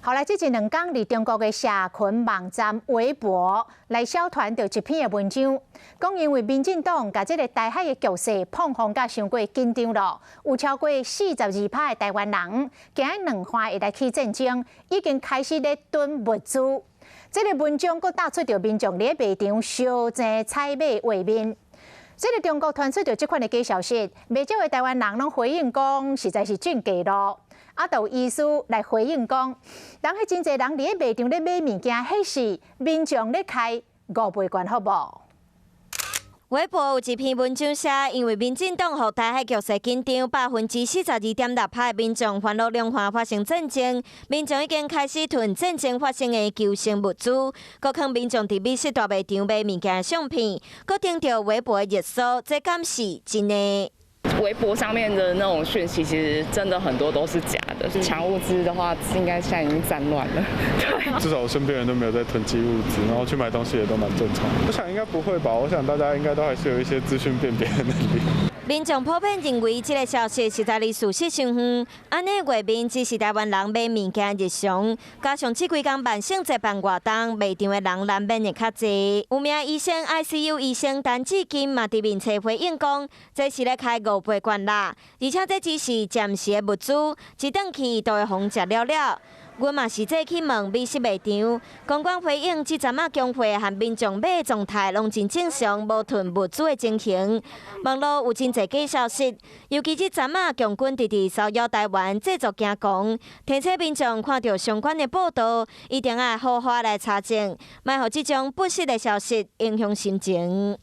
後來這一兩工，佇中國的社群網站微博來小傳著一篇的文章，講因為民進黨共這个台海的局勢膨風甲傷過緊張咯，有超過42%的台灣人，驚兩岸會來起戰爭，已經開始咧囤物資。這个文章閣帶出著民眾佇咧賣場相爭採買畫面。這个中國傳出著這款的假消息，袂少的台灣人攏回應講，實在是真假咯。啊，就有醫師來回應講，當彼真濟人佇咧賣場咧買物件，彼是民眾咧開五倍券好無？微博有一篇文章寫，因為民進黨予台海局勢緊張，42.6%的民眾煩惱兩岸發生戰爭，民眾已經開始囤戰爭發生的求生物資。閣看民眾佇美食大賣場買物件的相片，閣登著微博的熱搜，這敢是真的？微博上面的那種訊息，其實真的很多都是假的。搶物資的話，應該現在已經戰亂了。對，至少我身邊人都沒有在囤積物資，然後去買東西也都蠻正常。我想應該不會吧？我想大家應該都還是有一些資訊辨別的能力。民眾普遍認為這个消息實在離事實傷遠，按呢畫面只是台灣人買物件日常，加上這幾工萬聖節辦活動，賣場的人難免會較濟。有名醫生 ICU 醫生陳志金嘛佇面冊回應講，這是咧開五倍券啦，而且這只是暫時的物資，一轉去就會予人食了了。阮嘛實際去問美食賣場，公關回應，這陣仔供貨和民眾買的狀態攏真正常，無囤物資的情形。網路有真濟假消息，尤其這陣仔共軍直直騷擾台灣，製造驚慌，提醒民眾看著相關的報道，一定愛好好來查證，莫予這種不實的消息影響心情。